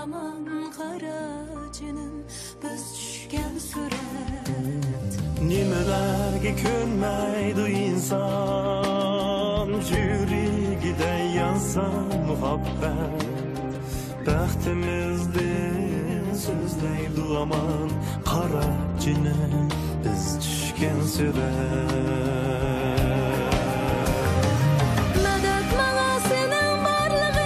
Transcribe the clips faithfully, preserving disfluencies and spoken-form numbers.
ئامان قارا جېنىم، بىز چۈشكەن سۈرەت. نېمىلەرگە كۆنمەيدۇ ئىنسان، يۈرىكىدە يانسا مۇھەببەت. بەختىمىزدىن سۆزلەيدۇ ئامان قارا جېنىم، بىز چۈشكەن سۈرەت. مەدەت ماڭا سېنىڭ بارلىقىڭ،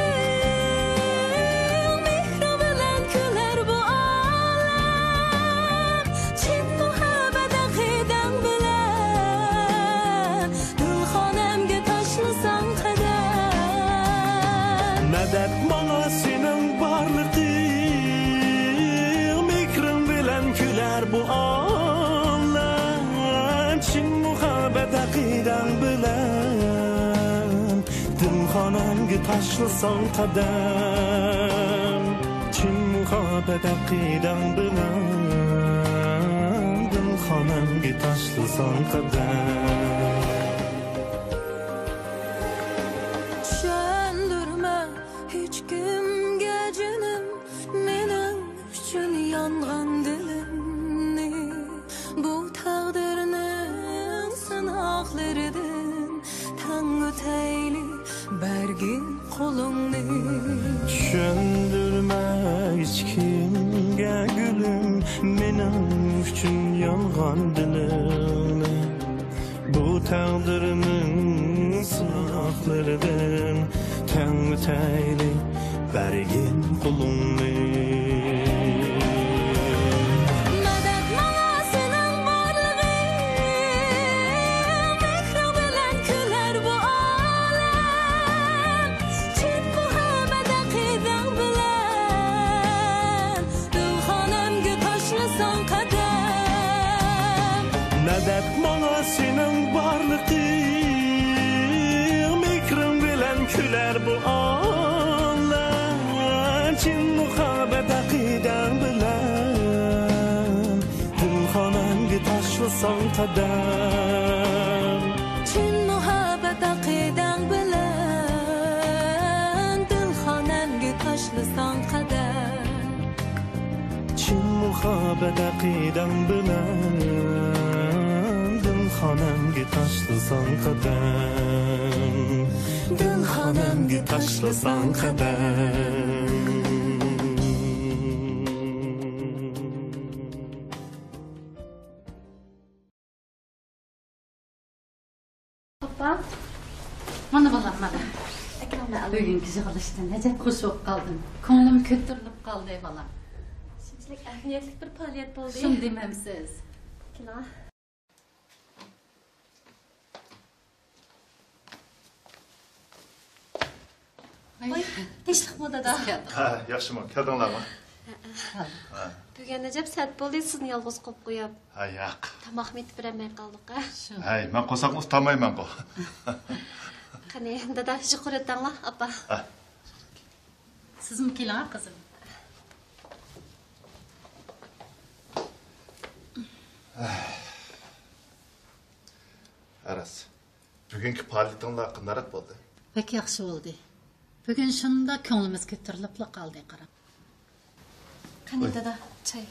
مېھرىڭ بىلەن كۈلەر بۇ ئالەم. چىن مۇھەببەت ئەقىدەڭ بىلەن، دىل خانەمگە تاشلىساڭ قەدەم. مەدەت ماڭا سېنىڭ بارلىقىڭ، مېھرىڭ بىلەن كۈلەر بۇ ئالەم. چىن مۇھەببەت ئەقىدەڭ بىلەن، دىل خانەمگە تاشلىساڭ قەدەم. چىن مۇھەببەت ئەقىدەڭ بىلەن، دىل خانەمگە تاشلىساڭ قەدەم. چۈشەندۈرمە ھېچكىمگە جېنىم، مېنىڭ ئۈچۈن يانغان دىلىمنى، بۇ تەقدىرنىڭ سىناقلىرىدىن تەڭ ئۆتەيلى بەرگىن قولۇڭنى. چۈشەندۈرمە ھېچكىمگە گۈلۈم، مېنىڭ ئۈچۈن يانغان دىلىمنى، بۇ تەقدىرنىڭ سىناقلىرىدىن تەڭ ئۆتەيلى بەرگىن قولۇڭنى. مەدەت ماڭا سېنىڭ بارلىقىڭ، مېھرىڭ بىلەن كۈلەر بۇ ئالەم. چىن مۇھەببەت ئەقىدەڭ بىلەن، دىل خانەمگە تاشلىساڭ قەدەم. مەدەت ماڭا سېنىڭ بارلىقىڭ، مېھرىڭ بىلەن كۈلەر بۇ ئالەم. چىن مۇھەببەت ئەقىدەڭ بىلەن، دىل خانەمگە تاشلىساڭ قەدەم. چىن مۇھەببەت ئەقىدەڭ بىلەن، دىل خانەمگە تاشلىساڭ قەدەم. چىن مۇھەببەت ئەقىدەڭ بىلەن، دىل خانەمگە تاشلىساڭ قەدەم. دىل خانەمگە تاشلىساڭ قەدەم. ئاپا. مانا بالام، مانا. ئەكرەم ئەلى. بۈگۈنكى يىغىلىشتىن ئەجەب خۇش بولۇپ قالدىم. كۆڭلۈم كۆتۈرۈلۈپ قالدى، بالام. شۇنچىلىك ئەھمىيەتلىك بىر پائالىيەت بولدى. شۇندىمەمسىز؟ كېلىڭ. ۋاي، تىنچلىقمۇ، دادا؟ ھە، ياخشىمۇ؟ كەلدىڭلارمۇ؟ ھە. بۈگۈن ئەجەب سەت بولدى سىزنى يالغۇز قويۇپ قويۇپ. ھە، ياق. تاماقمۇ ئېتىپ بېرەلمەي قالدۇق، ھە؟ ھەي، مەن قورساقنى ئۇتالمايمەنغۇ. قېنى، دادا، يۇقىرى ئۆتەڭلار، ئاپا. ھە. سىزمۇ كېلىڭ، قىزىم. ھە راست. بۈگۈنكى پائالىيىتىڭلار قانداقراق بولدى؟ بەك ياخشى بولدى. بۈگۈن شۇنداق كۆڭلىمىز كۆتۈرۈلۈپلا قالدى، قاراڭ. قېنى، دادا، چاي.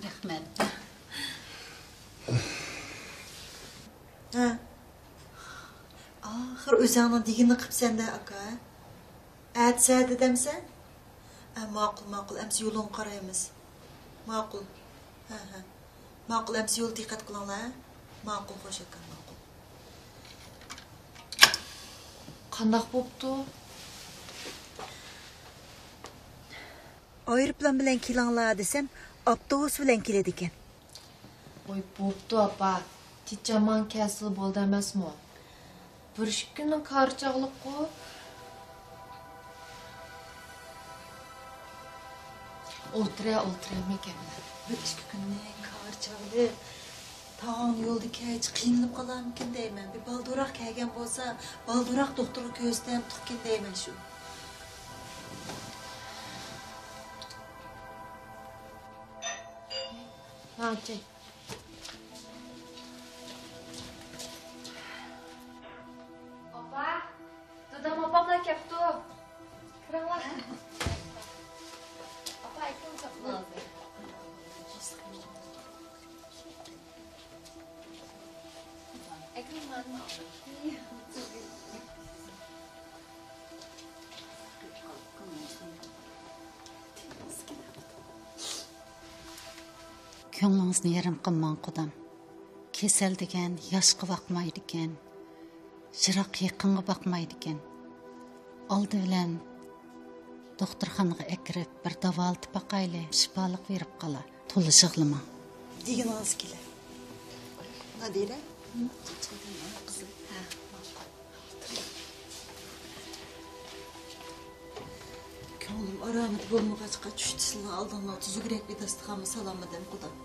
رەھمەت. ھە. ئاخىر ئۆزۈڭنىڭ دېگىنىنى قىپسەن-دە، ئاكا. ئەتىسە دېدىمسەن؟ ئە، ماقۇل، ماقۇل، ئەمسە يولۇڭغا قارايمىز. ماقۇل. ھە، ھە. ماقۇل، ئەمسە يول دىققەت قىلىڭلار، ھە؟ ماقۇل، خوش ئاكا، ماقۇل. قانداق بوپتۇ؟ ئايروپىلان بىلەن كېلىڭلار دېسەم، ئاپتوبۇس بىلەن كېلىدىكەن. ۋوي، بوپتۇ، ئاپا. تىچاماڭ كەلسىلا بولدى ئەمەسمۇ؟ بىر ئىككى كۈننىڭ كارى چاغلىققۇ. ئولتۇرە، ئولتۇرە، مەكەملە. بىر ئىككى كۈننىڭ كارى چاغلىق. تاڭ يولدا كەچ قىينىلىپ قالارمىكىن دەيمەن. بىر بالدۇرراق كەلگەن بولسا، بالدۇرراق دوختۇرغا كۆرسىتەمتۇقكىن دەيمەن شۇ. ھاچى. ئاپا، دادام ئاپاملار كەپتۇ. كىرىڭلار. كۆڭلىڭىزنى يېرىم قىلماڭ، قۇدام. كېسەل دېگەن ياشقا باقمايدىكەن، يىراق يېقىنغا باقمايدىكەن. ئالدى بىلەن دوختۇرخانىغا ئەكىرىپ، بىر داۋالىتىپ باقايلى، شىپالىق بېرىپ قالا. تولا يىغلىماڭ. دېگىنىڭىز كېلە. نادىرە؟ قىزىم. ھە. كۆڭلۈم ئارامىدا بولمىغاچقا، چۈشتە سىلىنىڭ ئالدىڭلارغا تۈزۈكرەك بىر داستىخانمۇ سالالمىدىم، قۇدام.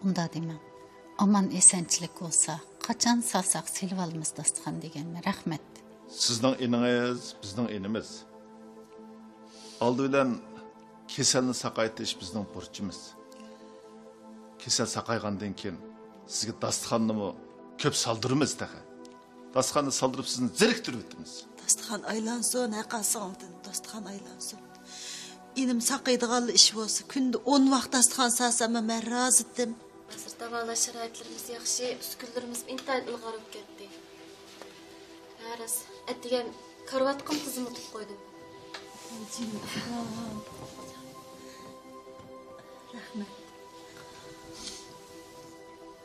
ئۇنداق دېمەڭ. ئامان-ئېسەنچىلىك بولسا، قاچان سالساق سېلىۋالىمىز داستىخان دېگەننى. رەھمەت. سىزنىڭ ئىنىڭىز بىزنىڭ ئىنىمىز. ئالدى بىلەن كېسەلنى ساقايتىش بىزنىڭ بۇرچىمىز. كېسەل ساقايغاندىن كېيىن سىزگە داستىخاننىمۇ كۆپ سالدۇرىمىز تېخى. داستىخاننى سالدۇرۇپ سىزنى زېرىكتۈرۈۋېتىمىز. داستىخان ئايلانسۇن، ھەققاسىڭدىن داستىخان ئايلانسۇن. ئىنىم ساقايدىغانلا ئىش بولسا، كۈندە ئون ۋاق داستىخان سالساممۇ مەن رازىتىم. ھازىر داۋالاش شارائىتلىرىمىز ياخشى، ئۈسكۈنىلىرىمىز ئىنتايىن ئىلغار بولۇپ كەتتى. ھە راست، ئەتىگەن كارىۋاتقىمۇ تىزىملىتىپ قويدۇم. جېنىم ئۇكام. رەھمەت.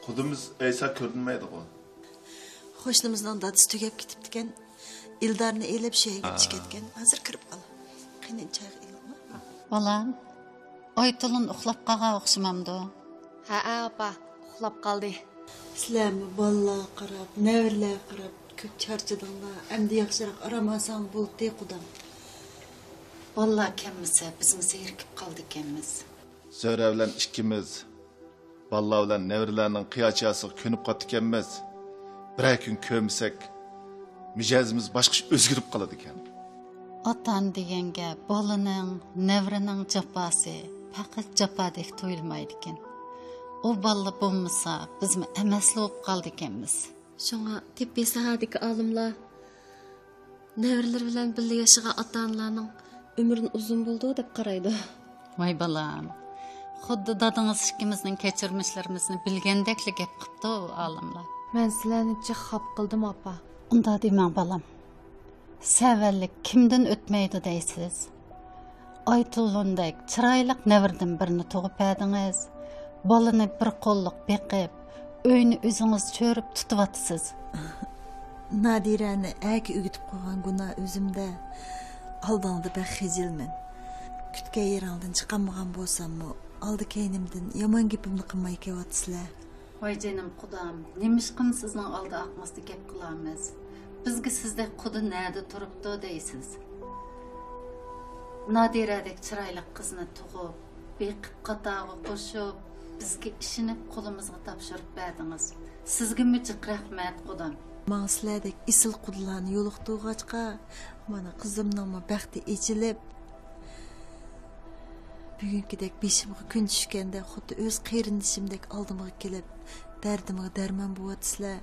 قۇدىمىز ئەيسا كۆرۈنمەيدىغۇ؟ قوشنىمىزنىڭ دادىسى تۈگەپ كېتىپتىكەن. ئىلدارنى ئېلىپ شۇ يەرگە ئىچىپ كەتكەن. ھازىر كىرىپ قال. قېنى، چايغا ئېلىڭلار. بالام، ئايتۇلۇن ئۇخلاپ قالغان ئوخشىمامدۇ؟ ھەئە، ئاپا، ئۇخلاپ قالدى. سىلەرمۇ بالىلارغا قاراپ، نەۋرىلەرگە قاراپ كۆپ چارچىدىڭلار. ئەمدى ياخشىراق ئارام ئالساڭلار بولدى، قۇدام. بالىلار كەلمىسە، بىزمۇ زېرىكىپ قالىدىكەنمىز. زۆھرە بىلەن ئىككىمىز بالىلار بىلەن نەۋرىلەرنىڭ قىيا-چىياسىغا كۆنۈپ قاپتىكەنمىز. بىرەر كۈن كۆرمىسەك، مىجەزىمىز باشقىچە ئۆزگىرىپ قالىدىكەن. ئاتا-ئانا دېگەنگە بالىنىڭ، نەۋرىنىڭ جاپاسى پەقەت جاپادەك تۇيۇلمايدىكەن. ئۇ بالىلا بولمىسا، بىزمۇ ئەمەسلا بولۇپ قالىدىكەنمىز. شۇڭا تېببىي ساھەدىكى ئالىملار نەۋرىلىرى بىلەن بىللە ياشىغان ئاتا-ئانىلارنىڭ ئۆمرىنى ئۇزۇن بولىدۇ دەپ قارايدۇ. ۋاي بالام، خۇددى دادىڭىز ئىككىمىزنىڭ كەچۈرمىشلىرىمىزنى بىلگەندەكلا گەپ قىپتۇ ئۇ ئالىملار. مەن سىلەرنى جىق خاپا قىلدىم، ئاپا. ئۇنداق دېمەڭ، بالام. سەۋەنلىك كىمدىن ئۆتمەيدۇ دەيسىز؟ ئايتۇلۇندەك چىرايلىق نەۋرىدىن بىرنى تۇغۇپ بەردىڭىز. بالىنى بىر قوللۇق بېقىپ، ئۆينى ئۆزىڭىز چۆرۈپ تۇتۇۋاتىسىز. نادىرەنى ئەركە ئۆگىتىپ قويغان گۇناھ ئۆزۈمدە. ئالدىڭدا بەك خىجىلمەن. كۈتكەن يېرىڭدىن چىقالمىغان بولساممۇ، ئالدى-كەينىمدىن يامان گېپىمنى قىلماي كېلىۋاتىسىلەر. ۋاي جېنىم قۇدام، نېمىشقىمۇ سىزنىڭ ئالدى ئاقمىسىدا گەپ قىلارمىز؟ بىزگە سىزدەك قۇدا نەدە تۇرۇپتۇ دەيسىز؟ نادىرەدەك چىرايلىق قىزنى تۇغۇپ، بېقىپ قاتارغا قوشۇپ، بىزگە ئىشىنىپ قولىمىزغا تاپشۇرۇپ بەردىڭىز. سىزگىمۇ جىق رەھمەت، قۇدام. ماڭا سىلەردەك ئېسىل قۇدىلارنى يولۇقتۇرغاچقا، مانا قىزىمنىڭمۇ بەختى ئېچىلىپ، بۈگۈنكىدەك بېشىمغا كۈن چۈشكەندە خۇددى ئۆز قېرىندىشىمدەك ئالدىمغا كېلىپ، دەردىمگە دەرمان بولۇۋاتىسىلەر.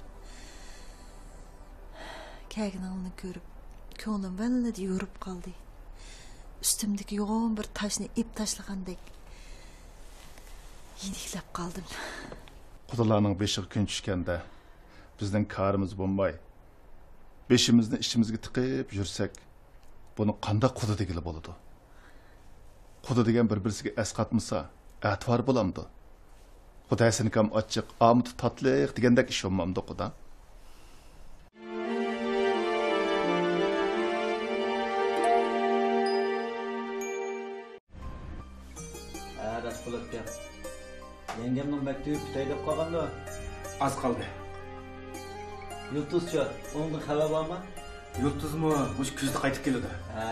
كەلگىنىڭلارنى كۆرۈپ، كۆڭلۈم ۋەللىدە يورۇپ قالدى. ئۈستۈمدىكى يوغان بىر تاشنى ئېپ تاشلىغاندەك يېنىكلەپ قالدىم. قۇدىلارنىڭ بېشىغا كۈن چۈشكەندە، بىزنىڭ كارىمىز بولماي، بېشىمىزنى ئىچىمىزگە تىقىپ يۈرسەك، بۇنى قانداق قۇدا دېگىلى بولىدۇ؟ قۇدا دېگەن بىر-بىرسىگە ئەسقاتمىسا، ئەتىۋار بولامدۇ؟ خۇداي سېنىكام ئاچچىق، ئامىتى تاتلىق دېگەندەك ئىش بولمامدۇ، قۇدا؟ ھە، راست بولۇپتۇ. يەڭگەمنىڭ مەكتىۋى پۈتەي دەپ قالغاندۇ؟ ئاز قالدى. يۇلتۇزچۇ، ئۇنىڭدىن خەۋەر بارمۇ؟ يۇلتۇزمۇ مۇشۇ كۈزدە قايتىپ كېلىدۇ. ھە.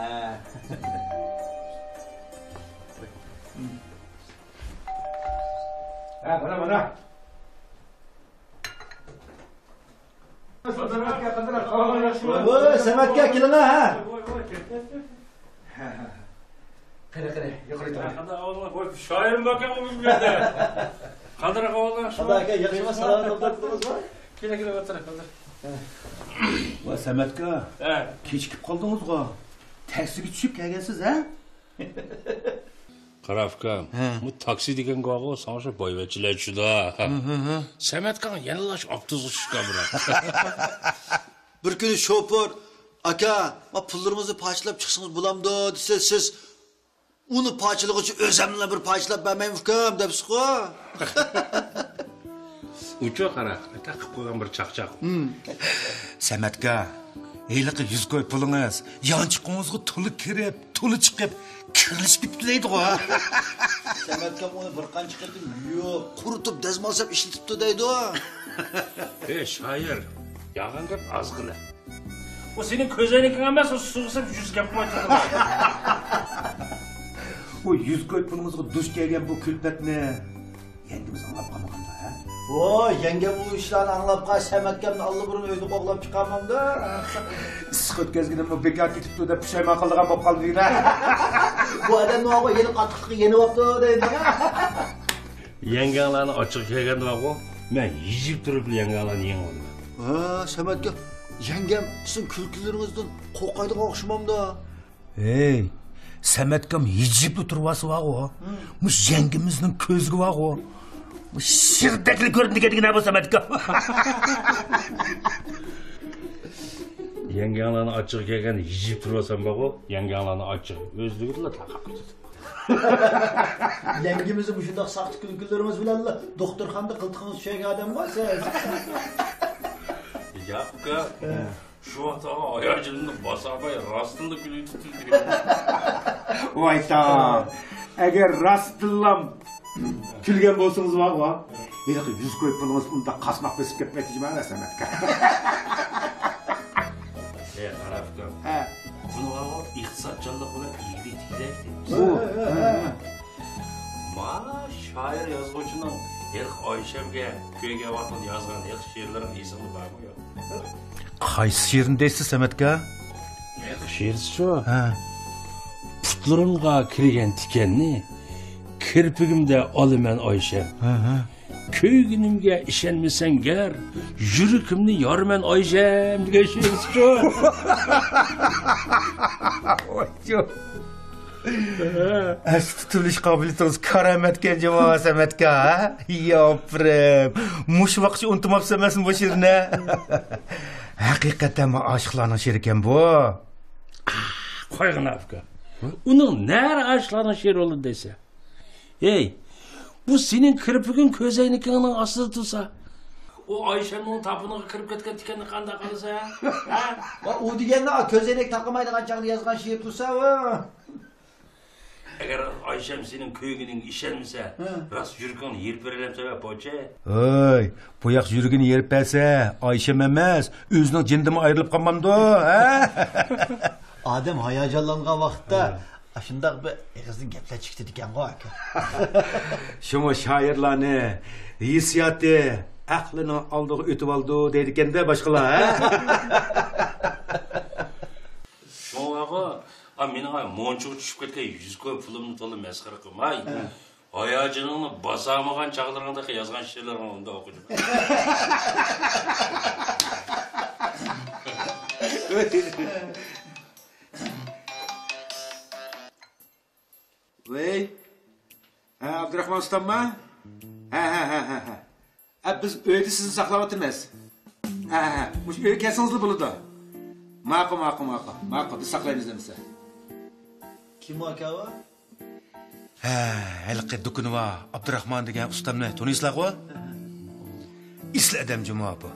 ھە، مانا، مانا. ۋوي، سەمەتكە كېلىڭە، ھە. قېنى، قېنى، يۇقىرى تۇرۇڭ. قانداق ئەھۋالىڭلار؟ ۋوي، شائىرىم باركەن بۇ يەردە. قانداق ئەھۋالىڭلار؟ قانداق ئاكا، ياخشىمۇ؟ سالامەت ئولتۇرۇپتىڭىزمۇ؟ كېلە، كېلە، ئولتۇرۇڭ، ئولتۇرۇڭ. ۋاي، سەمەتكا، ھە. كېچىكىپ قالدىڭىزغۇ. تەكسىگە چۈشۈپ كەلگەنسىز، ھە؟ قارا ئۇكام، ھە. بۇ تاكسى دېگەنگە بارغۇ، ساڭا شۇ بايۋەچچىلەر چۈشىدۇ. ھە، ھە، ھە. سەمەتكاڭ يەنىلا شۇ ئاپتوبۇسقا چۈشكەن بىراق. بىر كۈنى شوپۇر، «ئاكا، ما پۇللىرىڭىزنى پارچىلاپ چىقسىڭىز بولامدۇ؟» دېسە، سىز، «ئۇنى پارچىلىغۇچە ئۆزۈملا بىر پارچىلاپ بەرمەيمۇ ئۇكام؟» دەپسىزغۇ. ئۇچۇ قارا، ئاكا قىپ قويغان بىر چاقچاق. ھىم. سەمەتكا، ھېلىقى يۈز كوي پۇلىڭىز يانچۇقىڭىزغا تولا كىرىپ، تولا چىقىپ، كىرلىشىپ كېتىپتۇ دەيدىغۇ. سەمەتكام ئۇنى بىر قانچە قېتىم يۇيۇپ، قۇرۇتۇپ، دەزمال سېلىپ ئىشلىتىپتۇ دەيدۇ. ئەي شائىر، يالغان گەپ ئاز قىلە. ئۇ سېنىڭ كۆزەينىكىڭ ئەمەس، ئۇ سۇغا سېلىپ يۈز گەپ قىلىۋاتىدۇ. ئۇ يۈز كوي پۇلىڭىزغا دۇچ كەلگەن بۇ كۈلپەتنى يەڭگىمىز ئاڭلاپ قالمىغاندۇ، ھە؟ ۋو، يەڭگەم ئۇ ئىشلارنى ئاڭلاپ قالسا، سەمەتكەمنى ئاللىبۇرۇن ئۆيدىن قوغلاپ چىقارمامدۇ؟ ئىسسىق ئۆتكەزگىنىممۇ بىكار كېتىپتۇ دەپ پۇشايمان قىلىدىغان بولۇپ قالدى دېگىنە. بۇ ئادەمنىڭ ھاۋا يەنە قاتتىقلىقى يېنىۋاپتۇ دەيدۇ. يەڭگەڭلارنىڭ ئاچچىقى كەلگەندە بارغۇ، مەن ھىجىيىپ تۇرۇپلا يەڭگەڭلارنى يېڭىۋالىمەن. ھە، سەمەتكە، يەڭگەم سىزنىڭ كۈلكىلىرىڭىزدىن قورقايدىغان ئوخشىمامدۇ؟ ھەي، سەمەتكام ھىجىيىپلا تۇرۇۋالسا بارغۇ. ھىم. مۇشۇ يەڭگىمىزنىڭ كۆزىگە بارغۇ. مۇشۇ شىردەكلا كۆرۈنىدىكەن دېگىنە بۇ سەمەتكام. يەڭگەڭلارنىڭ ئاچچىقى كەلگەندە ھىجىيىپ تۇرۇۋالسام بارغۇ، يەڭگەڭلارنىڭ ئاچچىقى ئۆزلۈكىدىنلا تارقاپ كېتىدۇ. يەڭگىمىزنى مۇشۇنداق ساختا كۈلكىلىرىڭىز بىلەنلا دوختۇرخانىدا قىلتىقىڭىز چۈشەيگەن ئادەمغۇ سىز. ياق، ئۇكا. ھە. شۇ ۋاقىت ھاياجىنىمنى باسالماي راستتىنلا كۈلۈۋېتىپتىم دېگەن. ۋايتاڭ، ئەگەر راستتىنلا كۈلگەن بولسىڭىز بارغۇ، ھېلىقى يۈز كوي پۇلىڭىز ئۇنداق قاسماق بېسىپ كەتمەيتتى جۇما سەمەتكە. ئەي، قارا ئۇكام. ھە. بۇنىڭغا ئىقتىسادچانلىق بىلەن ئىگىلىك تىكلەيلى دەيمىز. ھە، ھە، ھە. ما شائىر يازغۇچىنىڭ ھېلىقى ئايشەمگە كۆيگەن ۋاقتىدا يازغان ھېلىقى شېئىرلىرىڭ ئېسىڭدە بارمۇ يوق؟ قايسى شېئىرنى دەيسىز، سەمەتكا؟ ھېلىقى شېئىرسىچۇ؟ ھە. پۇتلىرىمغا كىرگەن تىكەننى كىرپىكىمدە ئالىمەن ئايشەم. ھە، ھە. كۆيگىنىمگە ئىشەنمىسەڭ گەر، يۈرىكىمنى يارىمەن ئايشەم دېگەن شېئىرسىچۇ. ۋايجۇ. ئەستە تۇتۇۋېلىش قابىلىيىتىڭىز كارامەتكەن جۇما سەمەتكا، ھە؟ ياپرىم. مۇشۇ ۋاقىتچە ئۇنتۇماپسەن ئەمەسمۇ بۇ شېئىرنى؟ ھەقىقەتەنمۇ ئاشىقلارنىڭ شېئىرىكەن بۇ. قويغىنا ئۇكا. ئۇنىڭ نەرە ئاشىقلارنىڭ شېئىرى بولىدۇ دەيسەن؟ ھەي، بۇ سېنىڭ كىرپىكىڭ كۆزەينىكىڭنىڭ ئاستىدا تۇرسا، ئۇ ئايشەمنىڭ تاپىنىغا كىرىپ كەتكەن تىكەننى قانداق قىلىسەن؟ ھە؟ ۋا، ئۇ دېگەننى كۆزەينەك تاقىمايدىغان چاغدا يازغان شېئىر تۇرسا ئۇ. ئەگەر ئايشەم سېنىڭ كۆيگىنىڭگە ئىشەنمىسە، ھە، راست يۈرىكىڭنى يېرىپ بېرەلەمسەن بە پوچى؟ ھەي، بۇ ياق يۈرىكىنى يېرىپ بەرسە، ئايشەم ئەمەس، ئۆزىنىڭ جېنىدىنمۇ ئايرىلىپ قالمامدۇ، ھە؟ ئادەم ھاياجانلانغان ۋاقىتتا، ھە، ئاشۇنداق بىر ئېغىزدىن گەپلەر چىقىدىكەنغۇ، ئاكا. شۇڭا شائىرلارنى ھېسسىياتى ئەقلىنىڭ ئالدىغا ئۆتۈۋالىدۇ دەيدىكەن-دە باشقىلار، ھە؟ شۇڭا، ئا، مېنىڭ مونچىغا چۈشۈپ كەتكەن يۈز كوي پۇلۇمنى تولا مەسخىرە قىلماي. ھە. ھاياجىنىڭنى باسالمىغان چاغلىرىڭدا يازغان شېئىرلىرىڭنى ئۇنداق ئوقۇجۇم. ۋەي. ھە، ئابدۇراخمان ئۇستامما؟ ھە، ھە، ھە، ھە، ھە. ئە، بىز ئۆيدە سىزنى ساقلاۋاتىمىز. ھە، ھە، ھە. مۇشۇ ئۆيگە كەلسىڭىزلا بولىدۇ. ماقۇل، ماقۇل، ماقۇل. ماقۇل، بىز ساقلايمىز ئەمىسە. كىم ئۇ ئاكا ئۇ؟ ھە، ھېلىقى دۇكىنى بار ئابدۇراخمان دېگەن ئۇستامنى تونۇيسىلەرغۇ؟ ئېسىل ئادەم جۇمۇ بۇ.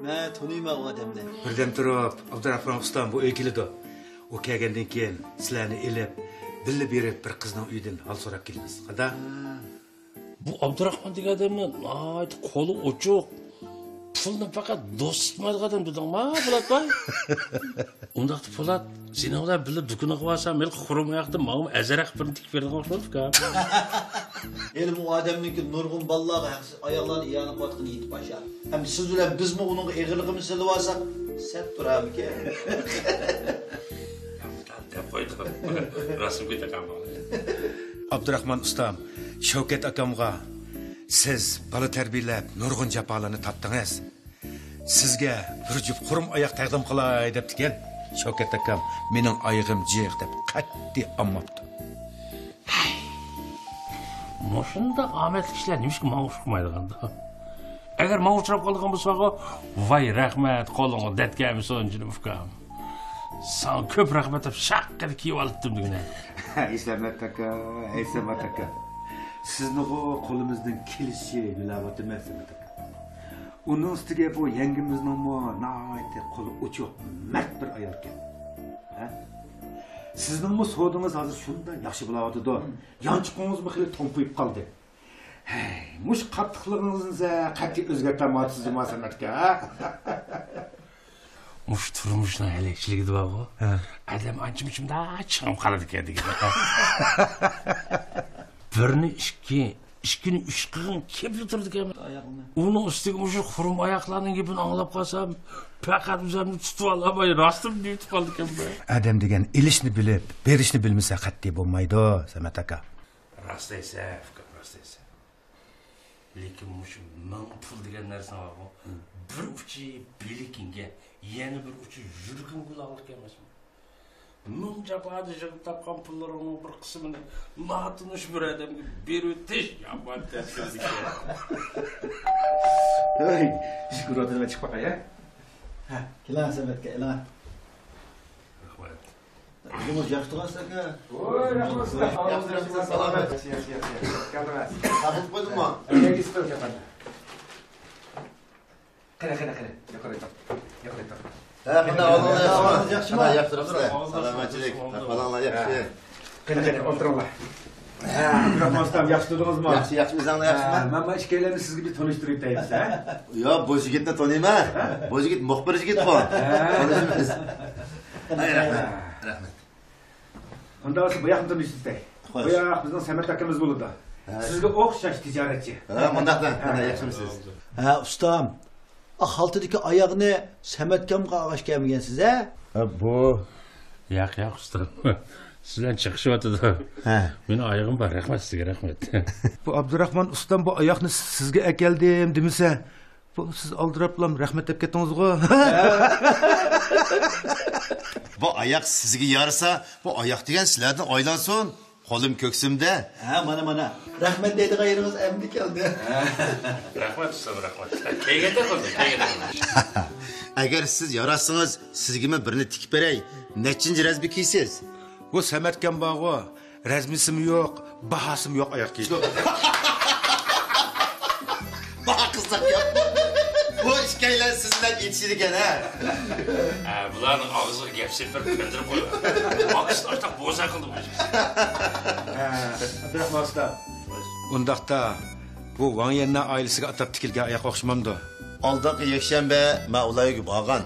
مەن تونۇيمەن ئۇ ئادەمنى. بىردەم تۇرۇپ، ئابدۇراخمان ئۇستام بۇ ئۆيگە كېلىدۇ. ئۇ كەلگەندىن كېيىن سىلەرنى ئېلىپ، بىللە بېرىپ بىر قىزنىڭ ئۆيىدىن ھال سوراپ كېلىمىز. قانداق؟ ھە. بۇ ئابدۇراخمان دېگەن ئادەمنى ناھايىتى قولى ئوچۇق، پۇلنى پەقەت دوست تۇتمايدىغان ئادەم دېدىڭما، پولات باي؟ ئۇنداقتا پولات، سېنىڭ بىلەن بىللە دۇكىنىغا بارسام، ھېلىقى خۇرۇم ئاياقتا ماڭىمۇ ئەزرەق بىرنى تىكىپ بېرىدىغان ئوخشىمامدۇ ئۇكام؟ ھېلىمۇ ئۇ ئادەمنىڭكى نۇرغۇن بالىلارغا ھەقسىز ئاياغلارنى ئىئانە قىلىۋاتقىنى يېتىپ ئاشار. ھەم سىز بىلەن بىزمۇ ئۇنىڭغا ئېغىرلىقىمىزنى سېلىۋالساق، سەت تۇرارمىكىن؟ دەپ قويدۇق. راستمىكىن ئاكام؟ ئابدۇراخمان ئۇستام، شەۋكەت ئاكامغا سىز بالا تەربىيەلەپ نۇرغۇن جاپالارنى تارتتىڭىز. سىزگە بىر جۈپ خۇرۇم ئاياق تەقدىم قىلاي دەپتىكەن. شەۋكەت ئاكام مېنىڭ ئايىغىم جىق دەپ قەتئىي ئالماپتۇ. ھەي، مۇشۇنداق ئامەتلىك كىشىلەر نېمىشقا ماڭا ئۇچرىمايدىغاندۇ؟ ئەگەر ماڭا ئۇچراپ قالىدىغان بولساڭغۇ، ۋاي رەھمەت، قولۇڭغا دەرد كەلمىسۇن جېنىم ئۇكام. ساڭا كۆپ رەھمەت دەپ شاققىدە كىيىۋالاتتىم دېگىنە. ھەي سەمەت ئاكا، ھەي سەمەت ئاكا. سىزنىغۇ قولىمىزدىن كېلىشىچە يۆلەۋاتىمەن سەمەت ئاكا. ئۇنىڭ ئۈستىگە بۇ يەڭگىمىزنىڭمۇ ناھايىتى قولى ئوچۇق، مەرد بىر ئايالكەن. ھە؟ سىزنىڭمۇ سودىڭىز ھازىر شۇنداق ياخشى بولاۋاتىدۇ. يانچۇقىڭىزمۇ خېلى تومپىيىپ قالدى. ھەي، مۇشۇ قاتتىقلىقىڭىزنى قەتئىي ئۆزگەرتەلمەيۋاتىسىز جۇما سەمەت ئاكا. مۇشۇ تۇرمۇشنىڭ ھەلەكچىلىكى بارغۇ. ھە. ئادەم ئانچە-مۇنچە چىڭىپ قالىدىكەن دېگەن. بىرنى ئىككى، ئىككىنى ئۈچ قىلغىن كېپىلا تۇرىدىكەن. ئۇنىڭ ئۈستىگە مۇشۇ خۇرۇم ئاياقلارنىڭ گېپىنى ئاڭلاپ قالسام، پەقەت ئۆزۈمنى تۇتۇۋالالماي راستىمنى يۇتۇپ قالىدىكەنمەن. ئادەم دېگەن ئېلىشنى بىلىپ، بېرىشنى بىلمىسە قەتئىي بولمايدۇ سەمەت ئاكا. راست دەيسەن ئۇكام، راست دەيسەن. لېكىن مۇشۇ مىڭ پۇل دېگەن نەرسە بارغۇ، بىر ئۇچى بىلىكىڭگە، يەنە بىر ئۇچى يۈرىكىڭگە باغلىق ئەمەسمۇ؟ مىڭ جاپادا يىغىپ تاپقان پۇللىرىڭنىڭ بىر قىسمىنى ناتونۇش بىر ئادەمگە بېرىۋېتىش يامان تەسكىلدىكەن. ھەي، شۈكۈر ئوتۇرۇپ چىقىپ باقاي، ھە؟ ھە، كېلىڭ سەمەتكە، ئېلىڭ. رەھمەت. ئۆزىڭىز ياخشى تۇرغانسىز ئاكا. ۋوي، رەھمەت سىزگە. سالامەت. ياخشى، ياخشى، ياخشى، ياخشى. كەلدىڭىز. ساقلىق قويدۇڭمۇ؟ ئەگىز تۇرۇڭ، ئەپەندىم. قېنى، قېنى، قېنى. يۇقىرى تۇر. يۇقىرى تۇر. ھە، قېنى، ئەھۋالىڭىز ياخشىمۇ؟ ياخشىمۇ؟ قېنى، ياخشى تۇرۇپسىز؟ سالامەتچىلىك. ئەھۋالىڭلار ياخشى؟ قېنى، قېنى، ئولتۇرۇڭلار. ھە، ئابدۇراخمان ئۇستام، ياخشى تۇردىڭىزمۇ؟ ياخشى، ياخشى، ئۆزۈڭلار ياخشىمۇ؟ ھە، مەن، مەن ئىككىيلەننى سىزگە بىر تونۇشتۇرۇپ ئۆتەيمىز، ھە؟ يا، بۇ يىگىتنى تونۇيمەن. ھە؟ بۇ يىگىت مۇخبىر يىگىت بۇ. ھە. تونۇشىمىز. ھەي، رەھمەت. رەھمەت. ئۇنداق بولسا بۇ ياقنى تونۇشتۇرساي. خوش. بۇ ياق بىزنىڭ سەمەت ئاكىمىز بولىدۇ. ھە. سىزگە ئوخشاش تىجارەتچى. ھە، مۇنداق دەڭ. ھە. مانا، ياخشىمۇسىز؟ ھە، ئۇستام. ئا، خالتىدىكى ئاياغنى سەمەتكەمگە ئالغاچ كەلمىگەنسىز، ھە؟ ھە، بۇ. ياق، ياق، ئۇستام. سىز بىلەن چىقىشىۋاتىدۇ. ھە. مېنىڭ ئايىغىم بار، رەھمەت سىزگە، رەھمەت. بۇ ئابدۇراخمان ئۇستام بۇ ئاياقنى سىزگە ئەكەلدىم دېمىسە، بۇ سىز ئالدىراپلام رەھمەت دەپ كەتتىڭىزغۇ؟ بۇ ئاياق سىزگە يارىسا، بۇ ئاياق دېگەن سىلەردىن ئايلانسۇن. قولۇم كۆكسۈمدە. ھە، مانا، مانا. رەھمەت دەيدىغان يېرىڭىز ئەمدى كەلدى. رەھمەت، ئۇستام، رەھمەت. كەلگەندە قىلدىم، كەلگەندە قىلدىم. ئەگەر سىز ياراشسىڭىز، سىزگىمۇ بىرنى تىكىپ بېرەي. نەچچىنچى رەزمە كىيسىز؟ بۇ سەمەتكەم بارغۇ، رەزمىسىمۇ يوق، باھاسىمۇ يوق ئاياق كىيىش. باھا قىزىق گەپ. بۇ ئىككىيلەن سىز بىلەن ئېتىشىدىكەن، ھە؟ ھە، بۇلارنىڭ ئاغزىغا گەپ سېلىپ بېرىپ كۆندۈرۈپ قويۇڭ. ئاقسىز ئاشتاق بوزەك قىلدى بۇ. ھە، ئابدۇراخمان ئۇستا. ئۇنداقتا، بۇ ۋاڭ يەننەن ئائىلىسىگە ئاتاپ تىكىلگەن ئاياق ئوخشىمامدۇ؟ ئالدىنقى يەكشەنبە مەن ئۇلار ئۆيىگە بارغان.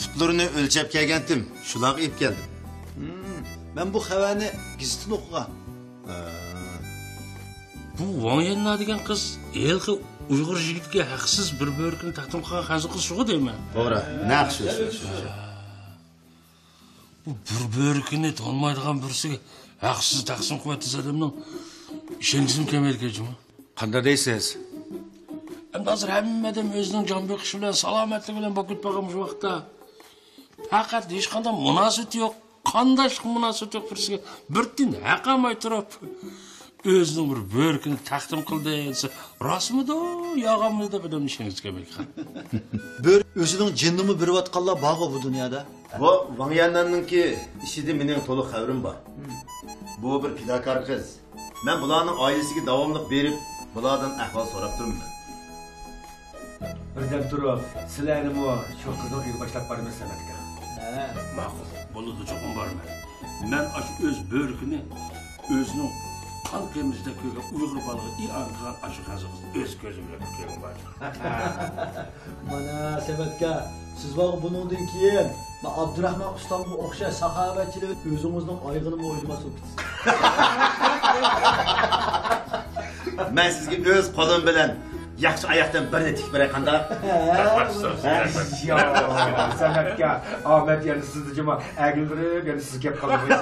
پۇتلىرىنى ئۆلچەپ كەلگەنتىم، شۇلارغا ئېلىپ كەلدىم. ھىم، مەن بۇ خەۋەرنى گېزىتتىن ئوقۇغان. ھە. بۇ ۋاڭ يەننا دېگەن قىز ھېلىقى ئۇيغۇر يىگىتكە ھەقسىز بىر بۆرىكىنى تەقدىم قىلغان خەنزۇ قىز شۇغۇ دەيمەن. توغرا، نەق شۇ، شۇ، شۇ. بۇ بىر بۆرىكىنى تونۇمايدىغان بىرسىگە ھەقسىز تەقسىم قىلىۋەتسە ئادەمنىڭ ئىشەنگۈسىمۇ كەلمەيدىكەن جۇمۇ. قانداق دەيسىز؟ ئەمدى ھازىر ھەممە ئادەم ئۆزىنىڭ جان بېقىشى بىلەن، سالامەتلىكى بىلەن بوقۇپ كېتىپ قالغان مۇشۇ ۋاقىتتا. پەقەت ھېچقانداق مۇناسىۋىتى يوق، قانداشلىق مۇناسىۋىتى يوق بىرسىگە بىر تىيىن ھەق ئالماي تۇرۇپ، ئۆزىنىڭ بىر بۆرىكىنى تەقدىم قىلدى دېسە، راستمىدۇ، يالغانمىدۇ دەپ ئادەمنىڭ ئىشەنگۈسى كەلمەيدىكەن. بۆرە ئۆزىنىڭ جېنىنىمۇ بېرىۋاتقانلار بارغۇ بۇ دۇنيادا. بۇ ۋاڭ يەنناننىڭكى ئىشىدا مېنىڭ تولۇق خەۋىرىم بار. بۇ بىر پىداكار قىز. مەن بۇلارنىڭ ئائىلىسىگە داۋاملىق بېرىپ، بۇلاردىن ئەھۋال سوراپ تۇرىمەن. بىردەم تۇرۇپ، سىلەرنىمۇ شۇ قىزنىڭ ئۆيىگە باشلاپ بارىمىز سەمەتكە. ھە. ماقۇل، بولىدۇ، چوقۇم بارىمەن. مەن ئاشۇ ئۆز بۆرىكىنى ئۆزىنىڭ قان قېمىزىدەك كۆرگەن ئۇيغۇر بالىغا ئىئانە قىلغان ئاشۇ خەنزۇ قىزنى ئۆز كۆزۈم بىلەن كۆرگۈم بار. مانا سەمەتكە، سىز بارغۇ بۇنىڭدىن كېيىن مانا ئابدۇراخمان ئۇستامغا ئوخشاش ساخاۋەتچىلىك ئۆزىڭىزنىڭ ئايىغىنىمۇ ئوينىماس بولۇپ كېتىسىز. مەن سىزگە ئۆز قولۇم بىلەن ياخشى ئاياقتىن بىرنى تىكىپ بېرەي، قانداق؟ رەھمەت، ئۇستاز. ھە؟ رەھمەت. يا، سەمەتكە، ئامەت يەنە سىزدە جۇما، ئەگىلدۈرۈپ يەنە سىز كەپ قالدىڭىز.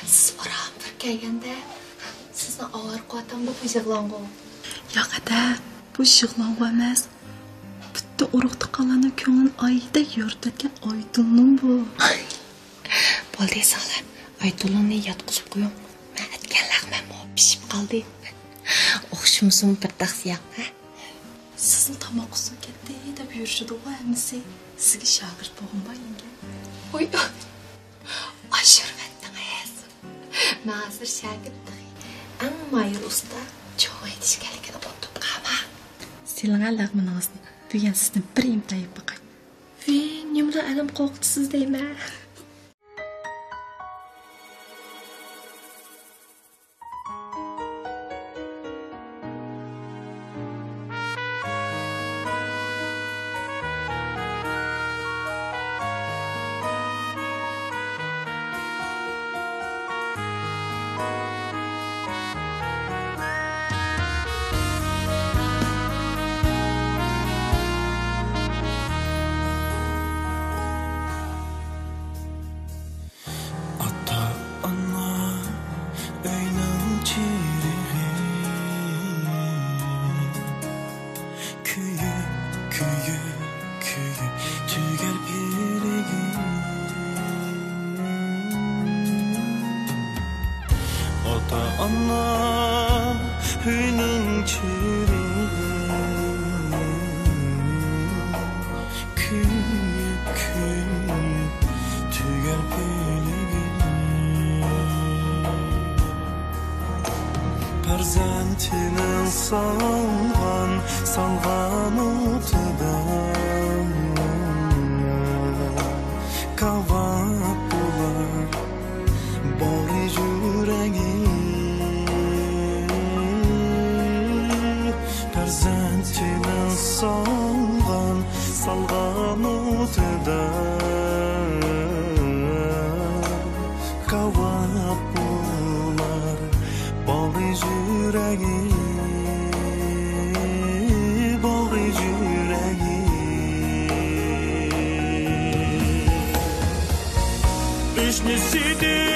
سىز ئاران بىر كەلگەندە سىزنى ئاۋارە قىلىۋاتامدۇ بۇ يىغلاڭغۇ؟ ياق، ئەتە، بۇ يىغلاڭغۇ ئەمەس. پۈتتە ئۇرۇق-تۇغقانلارنىڭ كۆڭلىنى ئايدەك يورۇتۇۋەتكەن ئايتۇلنىڭ بۇ. بولدى، سالە، ئايتۇلنىڭنى ياتقۇزۇپ قويۇڭ. مەن ئەتكەنلەرمەنمۇ پىشىپ قالدى. ئوخشىمىسىمۇ بىر تاق سىياق، ھە؟ سىزنى تاماق ئۇسسۇل كەتتى دەپ يۈرۈشىدىغۇ ھەممىسى. سىزگە شاگىرت بولغۇم بار ئىكەن. ۋوي، ئاشۇرۇۋەتتىڭىز. مەن ھازىر شاگىرت تېخى. ئەڭ ماھىر ئۇستا چوڭ ھەيدىشكەنلىكىنى ئۇنتۇپ قالما. سېلىڭە لەغمىنىڭىزنى. بۈگۈن سىزدىن بىر ئىمتىھان يەپ باقاي. ۋى، نېمىلا ئەلەم قورقۇتىسىز دەيمەن. ئاتا-ئانا ئۆينىڭ چىرىغى، كۆيۈپ، كۆيۈپ، كۆيۈپ تۈگەر پىلىگى. ئاتا-ئانا ئۆينىڭ چىرىغى، كۆيۈپ، كۆيۈپ تۈگەر پىلىگى. پەرزەنتىنىڭ سالغان، سالغان ئوتىدا كاۋاپ بولار باغرى يۈرەكنى. پەرزەنتىنىڭ سالغان، سالغان ئوتىدا كاۋاپ بولار باغرى يۈرەكنى، باغرى يۈرەكنى. ئۆشنىسىدىن